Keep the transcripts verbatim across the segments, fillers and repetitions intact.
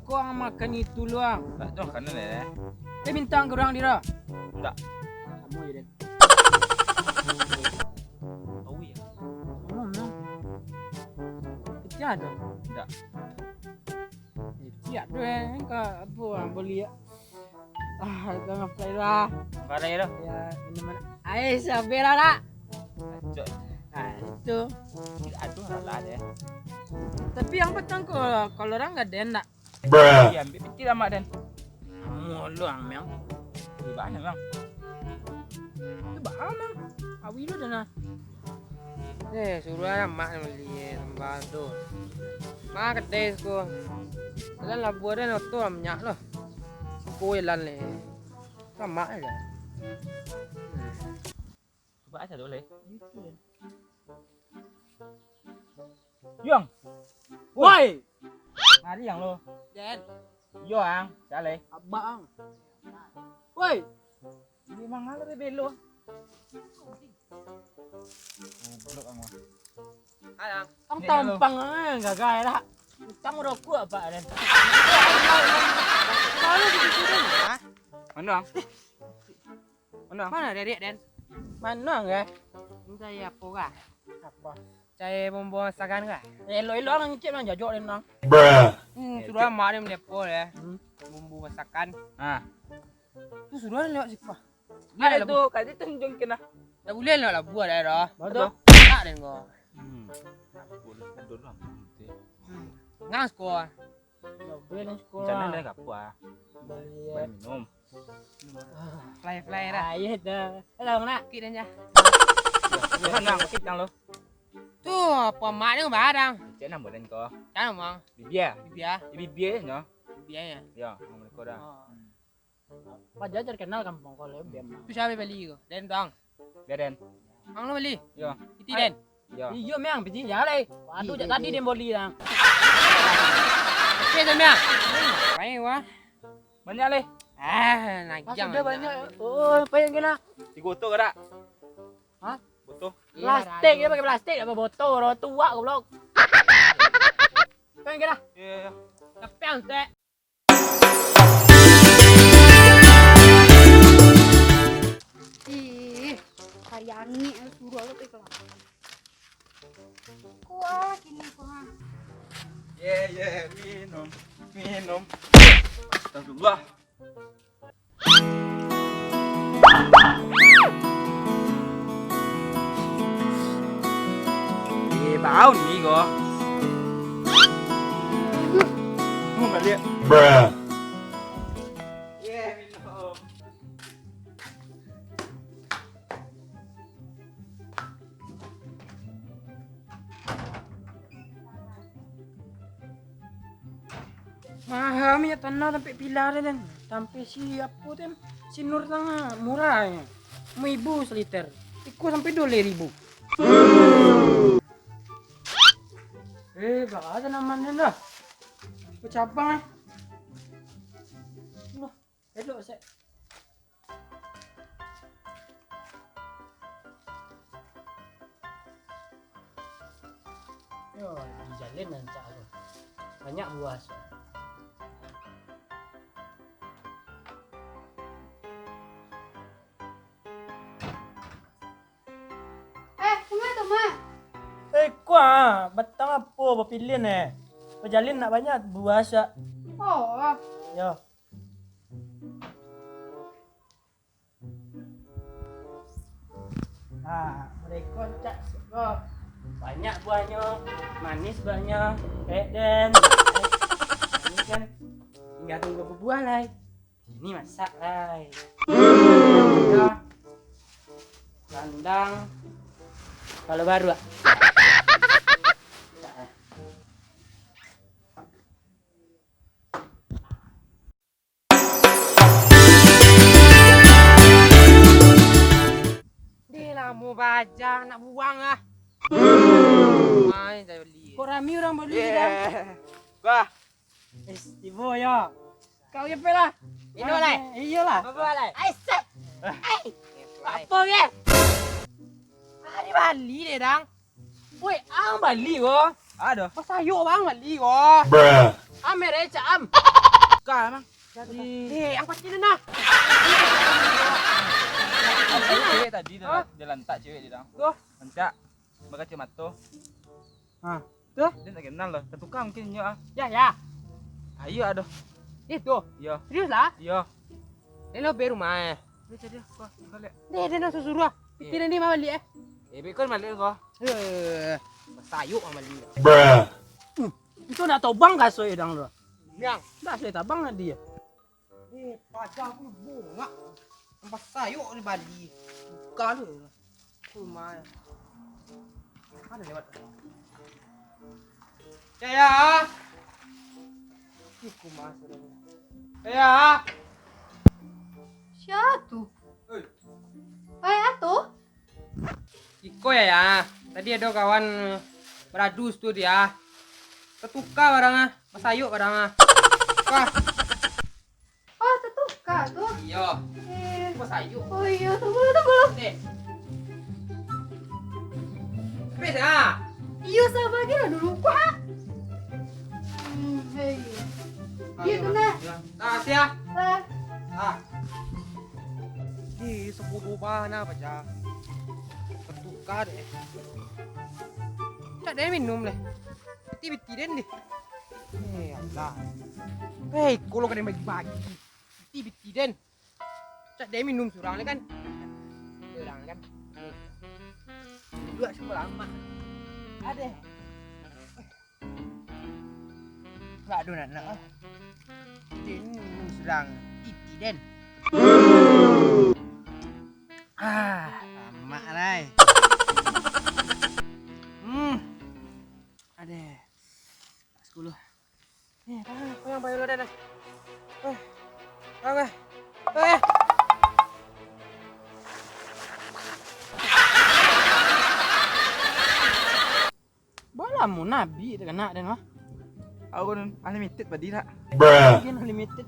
Kau ang makan itu lu, ang. Tak tahu kan, eh. Eh, bintang kurang dia. Tak. Kamu je, Den. Tahu ya. Kamu, no. Kecil ada. Tak. Eh, siap tu, eh. Kau apa, ang beli ya? Ah, kau ngapain lah? Ngapain tu? Ya, minuman ais, habis lah, nak. Acok. Nah, itu. Aduh, alah deh. Tapi ang patang ko, kalau urang gadang ndak? Bruh. Iya, ambil piti lah, Mak, den. Mulu ang, Mang. Di mana, Mang? Itu baa, Mang? Awi lu dah nah. Eh, suruah lah mak ni beli sambal tu. Mak kedai siko. Jalan labuah den oto lah minyak lah. Siko jalan ni. Lamak aja. Cuba aja dulu, eh. Itu, Den. Yang. Woi. Mari yang lo. Den. Yo, ang. Salah. Abang. Woi. Ini mang ala belo. Goblok ang. Alang. Ang tampang, eh, gagah dah. Utang rokok apa, Den? Baru begitu, Den. Hah? Mana, ang? Mana? Mana Derek, Den? Mana, ang, eh? Minta ya apa, kah? Apa? Cai bumbu masakan, kah? Elok-elok, ang, ngicip, ang, jajok, Den, ang. Bruh. Hmm, sudah mak dia melepo, ya. Hmm. Bumbu masakan. Ah. Tu sudah lewat sipa. Dia tu, kat situ tunjung kena. Tak boleh lewat labuah dah, dah. Betul. Tak, Den, kau. Hmm. Boleh, betul lah. Hmm. Ngas kau. Macam mana dah kapal, ah? Boleh minum. Fly-fly lah. Ayo dah. Hello, nak. Kit aja. Tuhan, Bang, kit, Bang, lo. Tu, apa mak dia barang? Cek nama dan kau. Cek nama, Bang? Bibia. Bibia. Bibia, no? Bibia, ya? Ya, nama mereka dah. Oh. Apa aja terkenal kampung kau, Bibia, Bang. Tu siapa beli kau? Den, Bang. Biar, Den. Ang lo beli? Yo. Iti, Den. Yo. Iyo, Miang, biji ya, leh. Waduh, jak tadi dia boli, Miang. Oke, dah, Miang. Baik, wah. Banyak, leh. Ah, najang. Sudah banyak. Oh, apa yang kena? Tiga oto ke tak? Hah? Botol. Plastik, dia pakai plastik, apa botol, orang tua, goblok. Apa yang kena? Iya, iya. Tapi yang tek. Ih, hari angin suruh aku pergi kelas. Kuah kini kuah. Ye, ye, minum, minum. Astagfirullah. Eh, bau ni ko. Mau balik. Bruh. Maha minyak tanah sampai pila tu, kan. Sampai si apo tu, si Nur tangah murah. Limo ribu saliter. Iko sampai duo ribu. Eh, baa tanaman tu dah. Bacabang, eh. Loh, elok sek. Yo, dijalin rancak tu. Banyak buah. Eh, kama tu, Ma? Eh, kuah, batang apo bapilihan, eh? Bajalin nak banyak buah sak. Oh. Yo. Ha, mereka cak sego. Banyak buahnyo, manis buahnyo. Eh, den. Ini kan tinggal tunggu babuah lai. Ini masak lai. Yo. Randang. Kalau baru, ah. Deh, lamo baja nak buang ah. Main saya beli. Kok rami urang beli dah? Wah. Eh, tibo yo. Kau je lah. Ino lai. Iyolah. Apa lai? Ai, set. Ai. Apa ke? Hari bali deh, dang. Woi, ang bali ko. Aduh. Pasayok bang bali ko. Bruh. Am, mere cak am. Ka, Mang. Eh, angkot sini nah. Ado cewek tadi, dah, dah lantak cewek di dalam. Tuh. Rancak, bakacamato. Ha, tuh. Dia tak kenal lah. Tatuka mungkin inyo ah. Ya, ya. Ayo, aduh. Itu. Iya. Serius lah? Iya. Dia lo be rumah eh. Dia jadi apa? Kau lihat. Dia, dia nak suruh ah. Piti dia ni mah balik eh. Eh, bekon balik kau. Eh, sayuk mah balik. Bruh. Hmm. Itu nak tobang kaso idang tu. Yang. Dah saya tabang lah dia. Eh, paja aku bungak. Nampak sayuk di Bali. Buka tu. Rumah. Mana lewat? Yaya. Ih, rumah sudah. Yaya. Sia tu? Oi. Oi, atu? Iko ya, ya. Tadi ado kawan baradu situ dia. Tatuka barang ah, basayuk barang ah. Wah. Oh, tatuka tu. Iyo. Eh. Basayuk. Oh iyo, tunggu dulu, tunggu dulu. Eh. Habis ah. Iyo, sabar aja lah dulu, Pak. Hmm, hei. Iyo, tu nah. Nah, siap. Ah. Ah. Ih, sabodoh bana paja. Tatuka deh. Cak deh minum deh. Biti-biti den deh. Eh, alah. Hei, kalau kena bagi-bagi. Biti-biti den. Cak deh minum surang deh kan. Surang kan. Dua sama lama. Adeh. Gak ado nak nak ah. Den minum surang titi den. Ah, lamak lai. Hmm. Adeh. Sepuluh. Eh, tangan, tangan, pakai dulu dah, dah. Eh. Tangan, eh. Eh. Balah mun abih takana den mah. Aku nun unlimited padi tak? Bruh. Mungkin unlimited.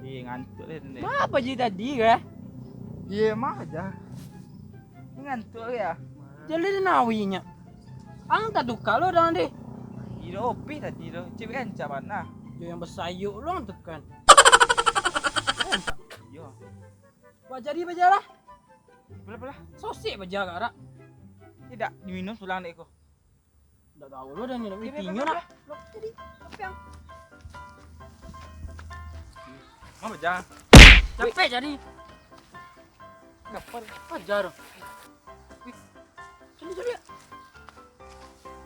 Eh, ngantuk deh den deh. Ngapa ji tadi kah? Iya, mah aja. Ngantuk ya. Jadi den awinya. Ang tatuka lo dang deh. Iyo, opih tadi lo. Cewek ancam mana? Yo yang basayuk lo ang tekan. Iyo. Buat jadi bajalah. Apalah, apalah. Sosik baja kak rak. Tidak diminum sulang dek ko. Ndak tahu lo dan ndak. Iya, intinya iya, nak. Lo jadi apa yang? Apa baja? Capek jadi. Lapar. Ajar. Wih. Sini, sini.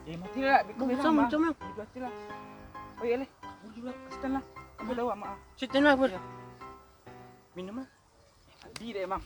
Eh, mati lah. Bikun macam, bilang, macam Bang. Itu aja lah. Oh iya leh. Aku juga kasih lah. Aku tahu sama. Situ lah, Bur. Iya. Minum lah. Tadi deh emang.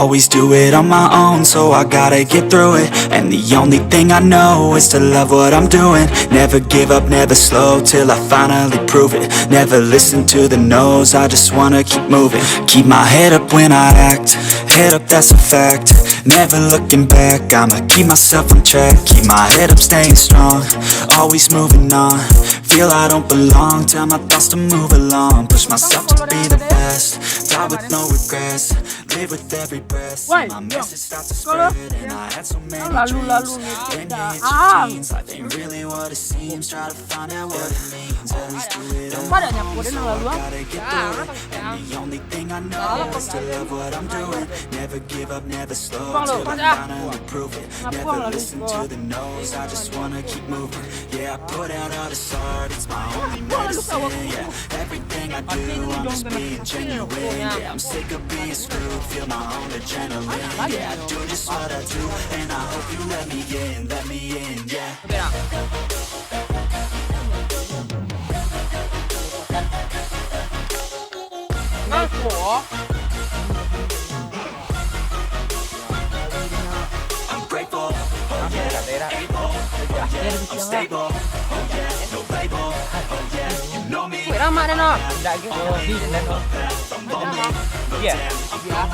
Always do it on my own, so I gotta get through it. And the only thing I know is to love what I'm doing. Never give up, never slow till I finally prove it. Never listen to the no's, I just wanna keep moving. Keep my head up when I act, head up, that's a fact. Never looking back, I'ma keep myself on track. Keep my head up, staying strong, always moving on. Feel I don't belong, tell my thoughts to move along. Push myself to be the best, die with no regrets. Live with every breath. See my message start to spread, and I had so many dreams. Blame your itchy jeans, life ain't really what it seems. Try to find out what it means. Always do it on my own, so I gotta get through it. And the only thing I know is to love what I'm doing. Never give up, never slow till I finally prove it. Never listen to the no's, I just wanna keep moving. Yeah, I put out all this art, it's my only medicine. Yeah, everything I do, I'm just being genuine. Yeah, I'm sick of being screwed, feel my own adrenaline. Yeah, I do just what I do, and I hope you let me in, let me in, yeah. I'm grateful, oh yeah, able, oh yeah, I'm stable, oh yeah, no label, oh yeah, you know me. Weh, ramak dah, no. Ndak ke? Oh, di dalam, no. Yeah. Yeah.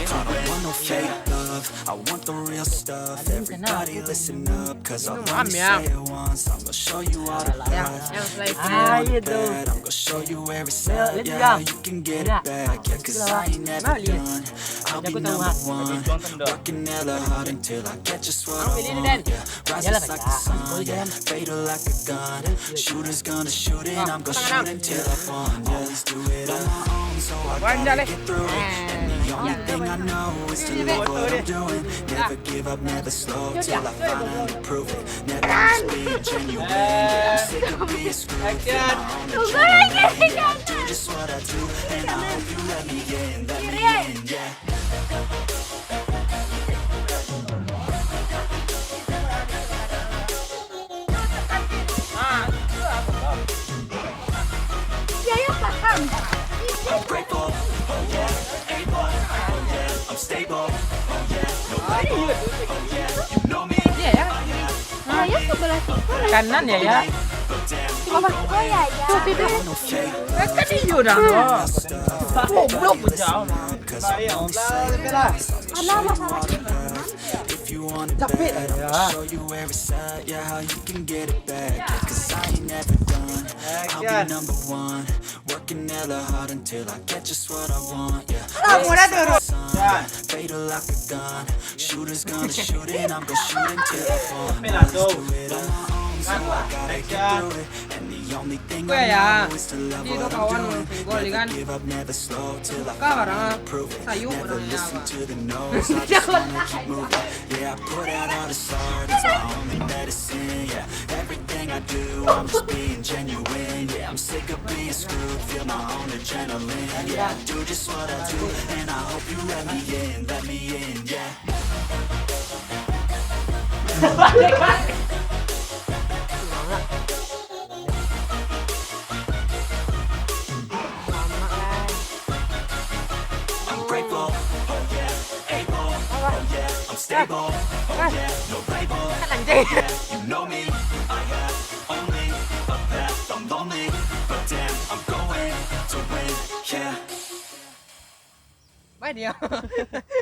Don't want no fake love, I want the real stuff. Everybody listen up, cause I'll only say it once. I'm gonna show you all the path. If you want it bad, I'm gonna show you every side. Yeah, how you can get it back. Yeah, cause I ain't never done. I'll be number one. Working hella hard until I get just what I want. Yeah, rises like the sun. Yeah, fatal like a gun. Shooters gonna shoot and I'm gonna shoot until I fall. Yeah, always do it on my own, so I gotta get through it. And the only thing I know is to love what I'm doing. Never give up, never slow till I finally prove it. Never just being genuine. Yeah, I'm sick of being screwed. Feel my own adrenaline. Yeah, I do just what I do, and I hope you let me in, let me in, yeah. I'm grateful, oh yeah, able, oh yeah, I'm stable, oh yeah, no label, oh yeah, you know me, I have only a path, I'm lonely, but damn, I'm going to win. Kan iyo dah. Goblok bujang. Cause I'm only saying this, I'm gonna show you all the path. If you want it bad, I'm gonna show you every side. Yeah, how you can get it back. Yeah, cause I ain't never done. I'll be number one. Working hella hard until I get just what I want. Yeah, always like the sun. Yeah, fatal like a gun. Shooters gonna shoot and I'm gonna shoot until I fall. I always do it on my own, so I gotta get through it. And the only thing I know is to love what I'm doing. Never give up, never slow till I finally prove it. Never listen to the no's, I just wanna keep moving. Yeah, I put out all the art, it's my only medicine. Yeah, everything I do, I'm just being genuine. Yeah, I'm sick of being screwed, feel my own adrenaline. Yeah, I do just what I do, and I hope you let me in, let me in, yeah. I'm grateful, oh yeah, able, oh yeah, I'm stable, oh yeah, no label, oh yeah, you know me, I have only a path, I'm lonely, but damn, I'm going to win, yeah. Wah dia.